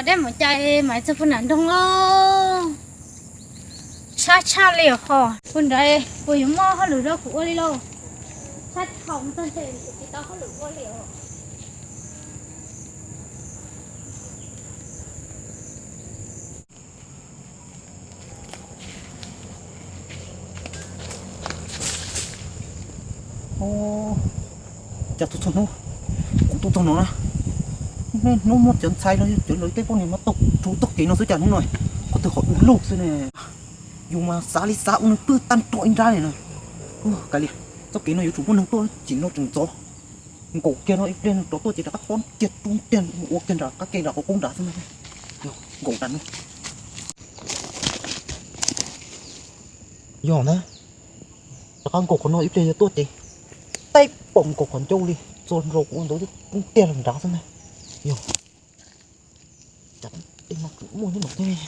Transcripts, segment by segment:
Dej mus cai mas txog puag nram nroog lauj. Sab tshaj li os. Ho puag nrad puas yuav muaj hauj lwm rau kuv ua li lauj? Sab thaum txog ntshe kuv tsis tau hauj lwm ua li os. Cas txhua txhua hnub kuv tuaj txog no na, niaj hnub muaj cov ntxhais los yog cov lawv tej poj niam mas tau rau txoj kev no xwb cas hnub no qhov twg qhov du lug xwb ne. Yus mas xav li xav ua neeg pw tag nrho ib nrab li na. Kav liam, txoj kev no yuav tsum muaj neeg tuaj, tsim no tseem ntxov. Nkaum kiag no ib pliag neeg rov tuaj ces rov qab pob kiag rub ntiag mus ua kiag nram qab ke nram qhov qub nrad xwb na. Nkaum nram no. Yog na, rov qab nkaum qhov no ib pliag yog tuaj ces taib pom nkaum qhov ncauj li, txog nraum kuv ua ntawd twb poob tiag los nrad xwb na. Yog, cas tej no kuj muaj nyob no thiab.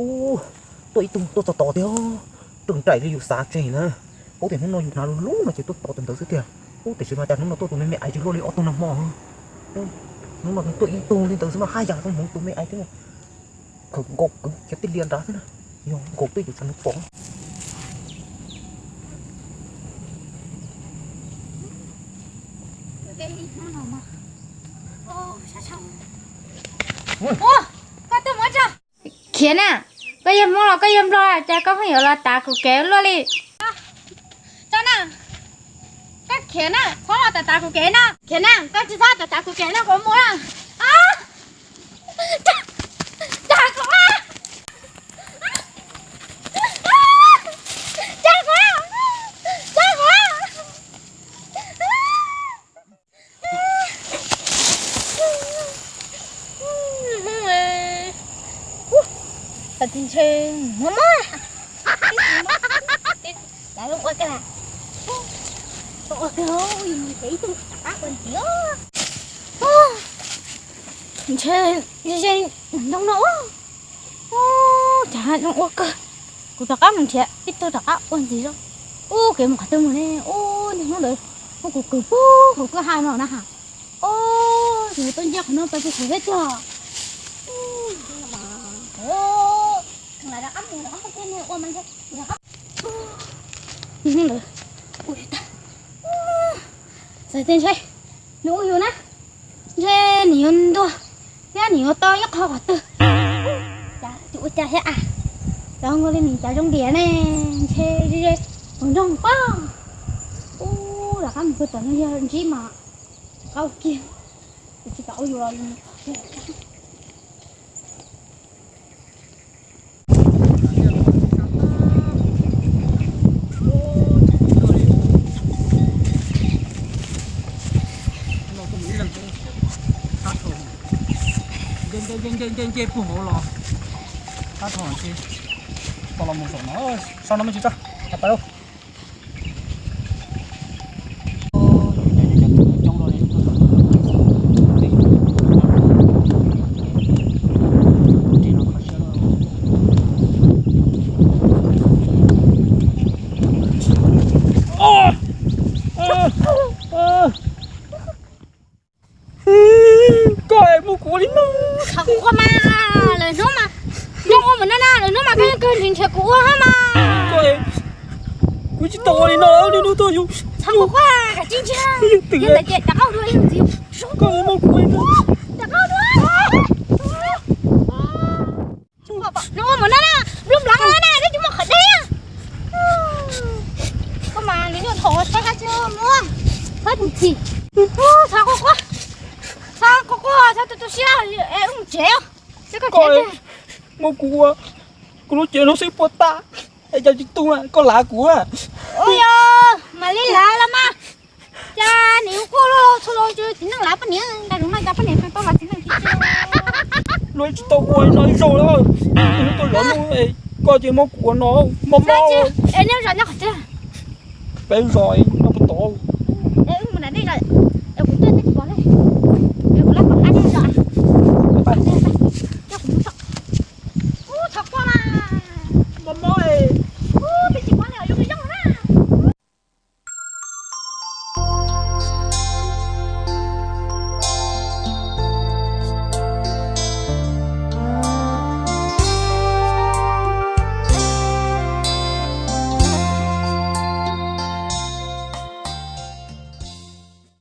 Ub, tuaj ib tug tuaj txog tod tiag, raws nraim li yus xav tseg na. Paub tias hnub no yus hnav lub lub no ces tuaj tod tus ntawd xwb tiag. Ub, tiam sis mas cas hnub no tuaj tus me me aiv tsis luaj li ob tug nag hmo. Hnub no tuaj ib tug li ntawd xwb mas haj yam zoo hmoov tus me aiv thiab. Khaws nkaus kwv kiag tej liaj nrad xwb na, yog nkaus twb yuav tsam nws pom. Khiav na, koj yog Hmoob los koj yog Nplog, cas koj pheej yuav los tav kuv kev luaj li? Tso na, koj khiav na, txhob los tav tav kuv kev na. Khiav na, koj tsis txhob tav tav kuv kev no kuv mus na. Tsa kuv, tsa kuv, tsa kuv. Tab sis ntshe mob mob. Cas zoo ua kawg, zoo ua kawg, ib tug rov qab ua ntxiv. Ntshe ze ze ntoo no. Ub, cas zoo ua kawg. Kuv rov qab mus nrhiav ib tug rov qab ua ntxiv lauj. Ub, kev mus qhov twg mus ne? Ub, niaj hnub ntawd muab kuv kwv puag hauv kwj ha no na ha. Ub, kuv tuaj ncig qhov no pais puag hauv thiab tiag. Niaj hnub ntawd, ub, tag. Txawm tias ntshe nws ua yus na, ntshe nws yuav ntuag thiab nws yuav tau ib qho qhov twg. Cas tsis ua cas thiab a. Cov nkaus li nws cas zoo diam ne, ntshe ze ze, nrog nrog pob. Ub, rov qab mus pw tom no yog ntsib mas rov qab ua kiag, tsis kam ua yus los. Nce nce nce nce puag hauv los qab tho tsis tau los mus saum no, sau no me tsis tso, pais lauj. Koj es muab kuv ua li no. Txhob quaj mas, lawv hnub mas, zoo ua mas no na, lawv hnub mas koj yeej kawg nrhiav kuv ua hab mas. Koj es, kuv tsis tau ua li no, niaj hnub tuaj yus, txhob quaj, kav tsij ntsia, yus twm, yus ntawd ces rov qab dua, yus ntxiv, koj es muab kuv ua li no. Rov qab dua. Nws ua mas no na, nplooj nplov no na, twb tsis muaj qhov deb. Koj mas nws nyuaj dhau saib hab tsis muaj, txhob tsis txhim, txhob quaj quaj, txhob quaj quaj, txhob tu tu siab, es wb mus tsev. Koj muab kuv ua, kuv lub cev no xwb puas tag, es cas tsis tu na, koj lav kuv a. Ua yog mam li lav los mas. Cas niam quaj los txhua los txiv neej lav poj niam, cas zaum no cas poj niam tau lav txiv neej tsis tsis. Luag tsis tau ua no ib zaug lawm, hnub tuaj zov hnub, koj ces muab kuv ua no, mob mob. Es nej zov nyob qhov twg? Peb zov nyob puag tod. Es wb mus nram dej zov.